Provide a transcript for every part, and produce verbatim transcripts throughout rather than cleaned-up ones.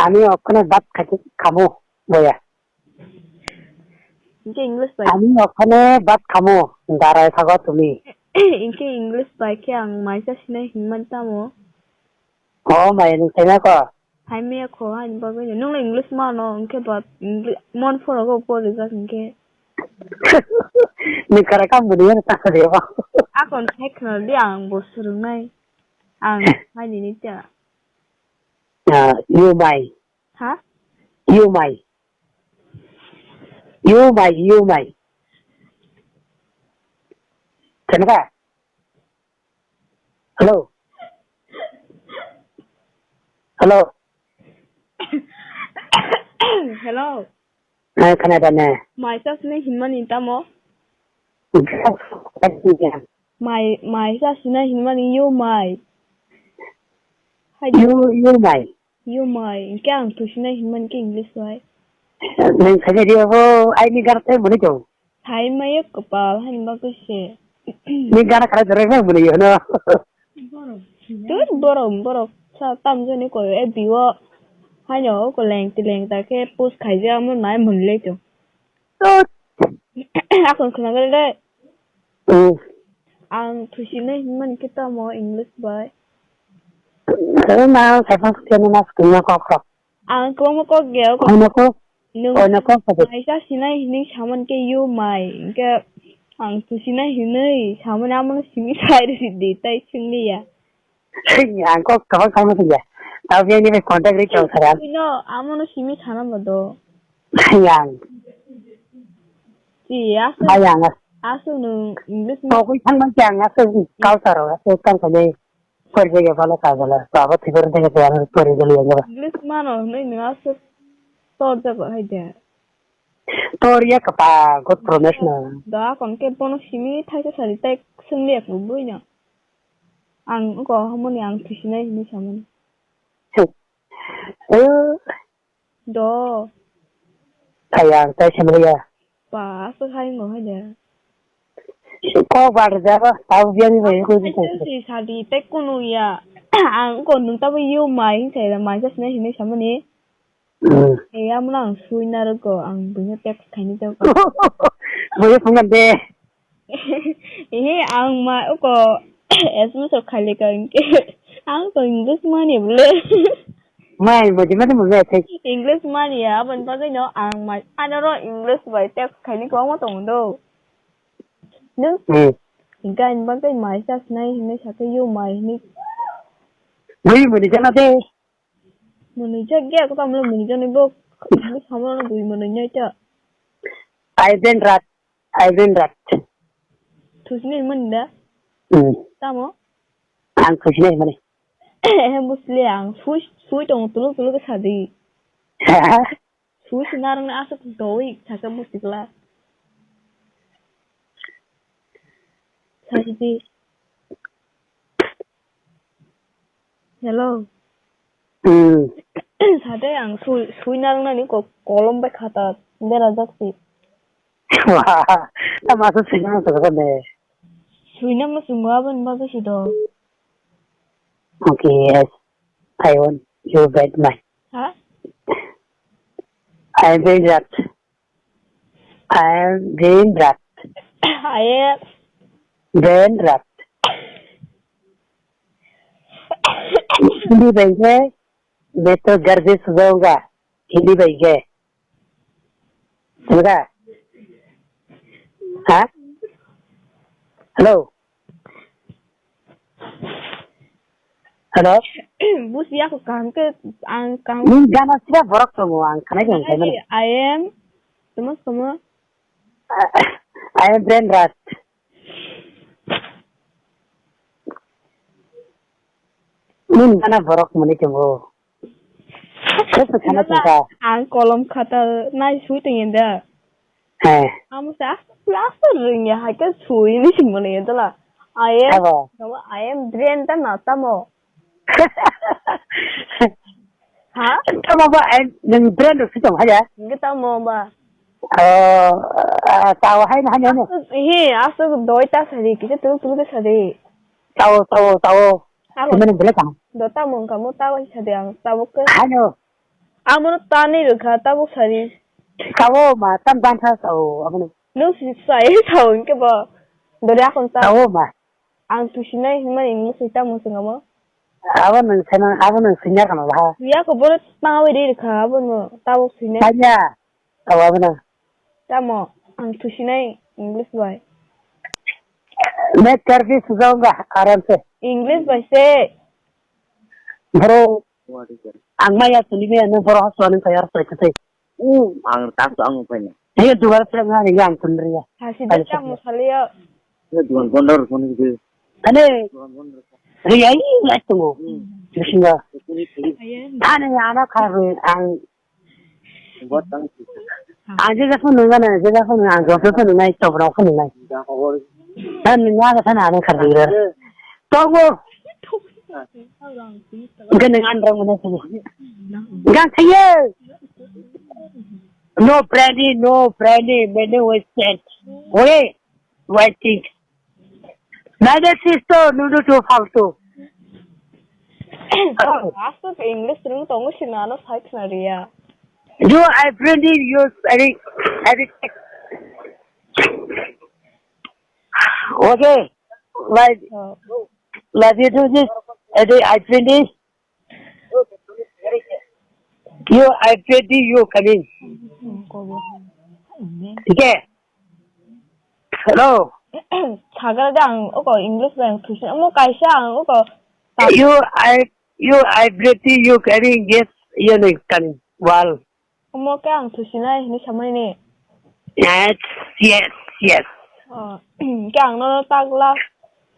Ami okhone bat khati khamu boya. Hingke English bai. Ami okhone bat khamu darai thago tumi. Hingke English bai khe ang maisa sinai hinmani tamo. O mai ni sinai ko. Hai me kho hai bagwi no. Nung le English mano hingke bat English mon phoro go pori jak hingke. Ni kara kam buni ta de ba. Akon hai khna di ang bo surungnai. Ang hai ni ni ta. Ah, you mai. Ha? You mai. You mai, you mai. Kenapa? Hello. Hello. Hello. Ah, kenapa ne? Maisa sini hinmani tamo? Mai, maisa sini hinmani you mai. Hai you, you mai. You mai, hingke ang thusinai hinmani khe English bai. Nang khaina di abo, ai ni gana tai muni jong. Hai maya kopal, hai ni bagwi se. Ni gana khara jora nang muni yono. Tut borok, borok sa tam joni ko e biwo. Hai no ko leng ti leng ta khe post khaijak amo nai muni le jong. Tut. Akon khna gari dai. Hmm. Ang thusinai hinmani khe tamo English bai. Rwna saipang sukhe nuna swkangma kok rok. Ang kwbangma kok gaya kok. Oino kok, nung oino kok sabai. Maisa sinai hinwi samani khe you mai. Hingke ang thusinai hinwi samani amono simi sai rwdi tei swngliya. Ang kok kabang kangma singya. Tabo biyang ni bai contact ri chong sara. Ino, amono simi sana ba do. Yang. Ti, asu. Bayang. Asu nung English ni. Tokoi thangman ti ang asu culture o, asu tang kale. Pori jage bala ka bala. Baba thibor jage bala pori jage yang ba. English mano, nung nung asu tor jago hai de. Tor ya kapa, good promotion. Da kon ke bono simi thaisa sari tai sungli ak bui na. Ang wngkha o hamoni ang thusinai hinwi samani. Eh. Do. Kaya ang tai samani ya. Ba, aswk hai wngkha hai de. Kok bar jaba, tabo biyani bai ko di. Si sadi tai kunu ya. Ang wngkha nung tabo you mai hinwi sai da mai sa sinai hinwi samani. Hmm. Eh, amo ang sui narwgo, ang buino text khaini tei. Buino phungan de. Ehe, ang ma uko S M S rok khailika hingke. Ang to English mani bole. Mai, buji mani mo me thik. English mani ya, aboni bagwi no ang mai anoro English bai text khaini kwbangma tongo do. Nung? Hmm. Hingke ani bagwi mai sa sinai hinwi sakhe you mai hinwi. Bui muni jana de. Mwnwi jak ya, kwtal mwnwi jak ni bo, bo samano bui mwnwi nai ta. Aiben rat, aiben rat. Thusini mani da? Hmm. Tamo? Ang thusini mani. Eh, busli ang sui, sui tong tulu tulu ke sadi. Sui si narang na asuk doi, saka musikla. Sadi. Hello. Hmm. Sade ang sui, sui narwknani ko-, kolom bai khata berajak si. Wah, tamo aswk sui nang tongkha ne? Sui nangma chwng aboni bagwi si do. Okay, yes. I want you back my. Ha? I am very rat. I am brain rot. I am brain rot. Hindi bai khe, मैं तो घर से सुबह होगा। Hindi bai khe. Sudah? Ha? Hello? Hello? Busi ako kaham ke ang kaham. Nini gana sida borok tongo ang khanai tong khaimani. I am. Tamo tamo. I am brain rot. Nini gana borok mani tongo. Ang kolom khata nai sui tong da. He. Amo sa, sa ringya hai ka sui ni sing mani da la. I am, I am brain ta na tamo. Ha? Tamo ba, I am brain ro sui tong haya. Ngi tamo ba. Oh, tao hai na hai na. He, asu doi ta sari, kita tulu tulu ta sari. Tao, tao, tao. Tamo. Mani bela tamo. Do tamo kamu tao sari ang tamo ke. Hai no. Amono tanwi rwkha, tabuk sari. Sao ma, tam dan sa sao, abono. Nwng si sai sao hinkhe bo. Dori akon sa. Sao ma. Ang tusinai hinmani English ni tamo swngamo. Abo nwng sena, abo nwng sinya kama baha. Yako bono tanwi ri rwkha, abono tabuk sinai. Tanya. Awa bana. Tamo, ang tusinai English bai. Nek karbi sujaunga aram se. English bai se. Bro, ang maya suni me anu boro haswa nang kaya haswa kete. Hmm, ang tak ang upai na. Ayo dugar se nga ni ang kunriya. Hasi de tamo saliyo. Dugar gondor kuni de. Ane. Riya i lai tungo. Tusinga. Aye. Ane ana karbi ang Ang je jakhon nung gana, je jakhon nung, ang joto to nung nai, to bro khon nung nai. Ta nung ga ta na nung khar ding re. Tongo. Ga nung an rang mana sini. Gang khaye. No brandy, no brandy, many ways. Ore, waiting. Nai de sister, nudu tu faltu. Aswk English rwng tongo sina ano sai khna riya. You, I bring you, I, I, okay, like, Oh. Like you do this, I, I bring this. You, I pray to you coming. Okay. Hello. Sagra de ang oko English bai ang thusin. Omo kaisa ang oko. You, I, you, I pray to you coming. Yes, you know coming. Wal. Omo ke ang thusinai hini samani. Yes, yes, yes. Oh, ke ang nono tak love,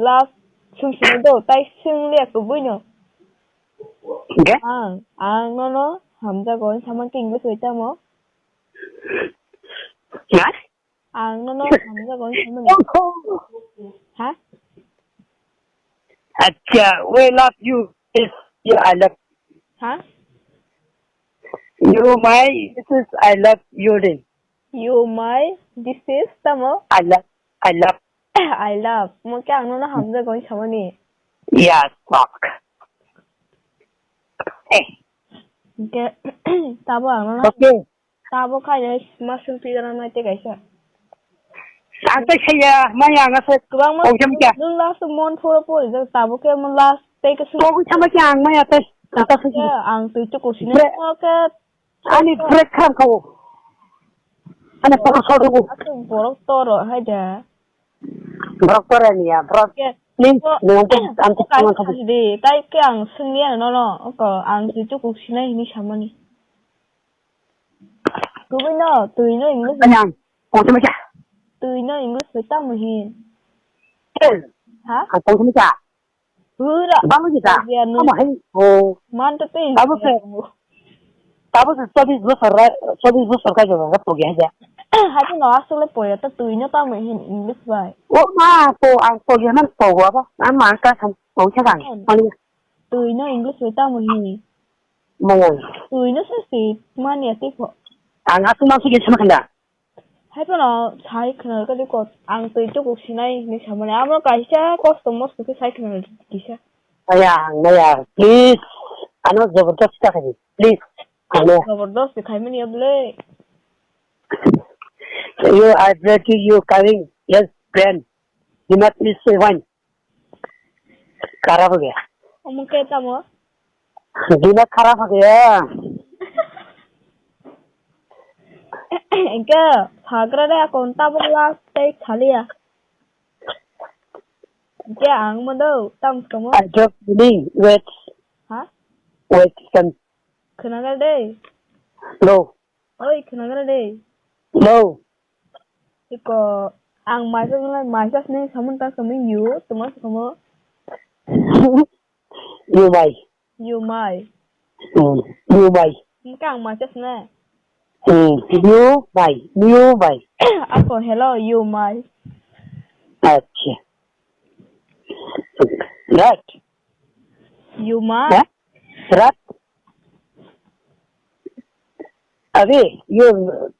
love sung sung do, tai sung liya kubui no. Hingke? Ang, ang nono hamjago, hinsamani English bai tamo? Ha? Ang nono hamjago, hinsamani. Ha? Acha, we love you. Yes, yeah, I love. Ha? You my, this is I love you din. You my, this is tamo? I love, I love. I love. Mo ke ang nono hamjago, hinsamani. Yeah, fuck. Eh. Hingke, tabo ang nono. Okay. Tabo khaina masung pidana nai te kaisa. Ang tai khaya, maya ang asa. Kwbangma. Nwng last mon phoro pori jak tabo ke mo last te ke sung. Pogwi thangma ke ang maya tai. Ang twi chukur sini. Bre. Mo ke. Ani break kham khawo. Ani pokor sodo. Aswk borok toro hai da. Borok toro niya, borok. Ke. Please, nwng ang tai ang tai. Di, tai ke ang sungya nono. Oko ang twi chukur sinai hini samani. Kubui no, twi no English. Anyang, kong sima cha. Twi no English bai tamo hin. Ha? Ang kong sima cha. Hura. Bang ni cha. Tamo hai. Oh. Man to twi. Tamo se. Tamo se chobis bosor ra, chobis bosor ka jora ra pogi hai ja. Hai no asole poya to twi no tamo hin English bai. Oh ma, po ang pogi man pogo ba. Ang man ka sam po cha bang. Mani. Twi no English bai tamo hin. Mong. Twi no se si mani ati pho. Ang aswk ma sugin sama khanda. Hai phano sai khna rwkha di kot, ang twi chukur sinai hinwi samani. Amo kaisa kosto mosto khe sai khna kisa. Aya, ang maya, please. Ano jabardasti ta khai, please. Ano. Jabardasti khai mani ya bole. You, I pray to you coming. Yes, friend. You must please say when. Kharap ho gaya. Omo khe tamo? Dimak kharap ho gaya. Engke sagra de akon tabuk last tei khaliya. Engke ang modo tam somo. I drop meaning wait. Ha? Wait kan. Khnagal de. No. Oi, khnagra de. Hello. Iko, ang maisa swngnai, maisa swngnai samung tang samung you, tuma sukamo. You mai. You mai. Hmm. You mai. Engka ang maisa swngnai. Hmm. You mai. You mai. Ako, hello, you mai. Acha. Right. You mai. Ha? Right. Abi, you,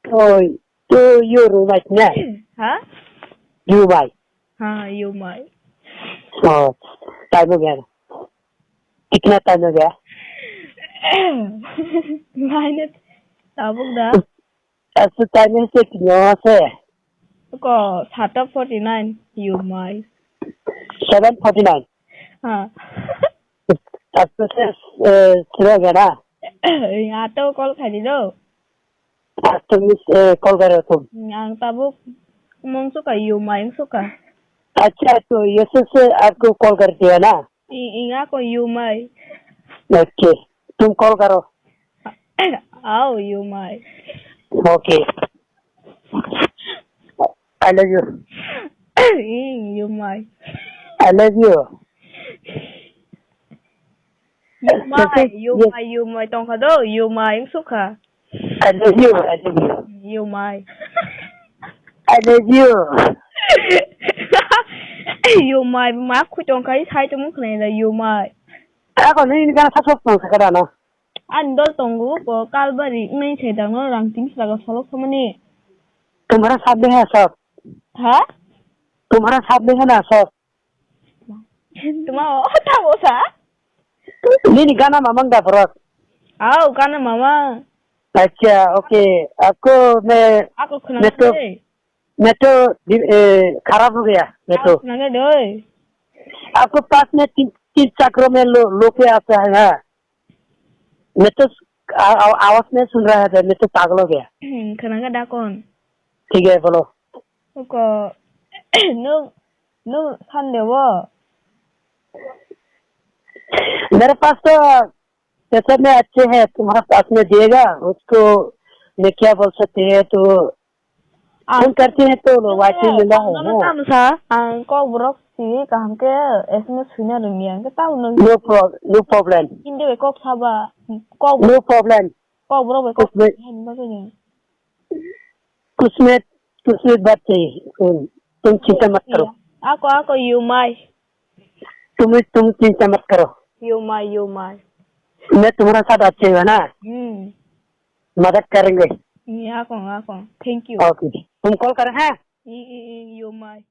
to, to you room right now. Ha? You mai. Ha, you mai. Oh, time ho gaya. Kitna time ho gaya? Lainat tabuk da. Asu time se tinyo se. Ko sata forty nine, you mai. Seven forty nine. Ha. Asu se, eh, siro gana. Ato call khani do. Asu mis, eh, call karo tum. Ang tabuk mong suka, you mai suka. Acha, to yese se aapko call kar diya na. Inga ko you mai. Okay. Tum call karo. Ao you mai. Okay. I love you. Ing you mai. I love you. You mai, you mai, you mai tongkha do, you mai sukha. I love you, I love you. You mai. I love you. You mai, ma khwi tongkha, i sai tongmung khna da, you mai. Ako nini gana sa sok tong sa kada na. Ani dol tongo, ko kalbari, ngai sai dang no rang tin sraga solok samani. Tumhara sab de hai sab. Ha? Tumhara sab de hai na sab. Tuma o tamo sa? Nini gana mamang da borok. Au, gana mama. Acha, okay. Ako me Ako khna me to, de. Me to di- eh, kharap ho gaya, me to. Khna de doi. Ako paas mein teen, teen chakro mein lo, lo ke aata hai na. Me to a- a- awaaz nahi sun raha tha, me to pagal ho gaya. Khna ga da kon. Thik hai, bolo. Ko no no khande wo. Mere paas to, jesa mein achhe hai, tumhara paas mein diyega, usko main kya bol sakte hain, to phone karte hain to lo, waiting mila hai. Ang no tam sa, ang kok borok si kaham ke S M S swina rwngya, ang ke tamo no. No pro- no problem. Hindi bai kok saba, kok No problem. Kok borok bai kok Kusme- hai ni bagwi ni. Kusmet, kusmet baat chahiye. Tum, tum chinta mat karo. Ako, ako, you mai. Tum, tum chinta mat karo. You mai, you mai. Main tumhara saath achhe hoga na? Hmm. Madad karenge. Ako, ako. Thank you. Okay. Tum call karo, ha? You mai.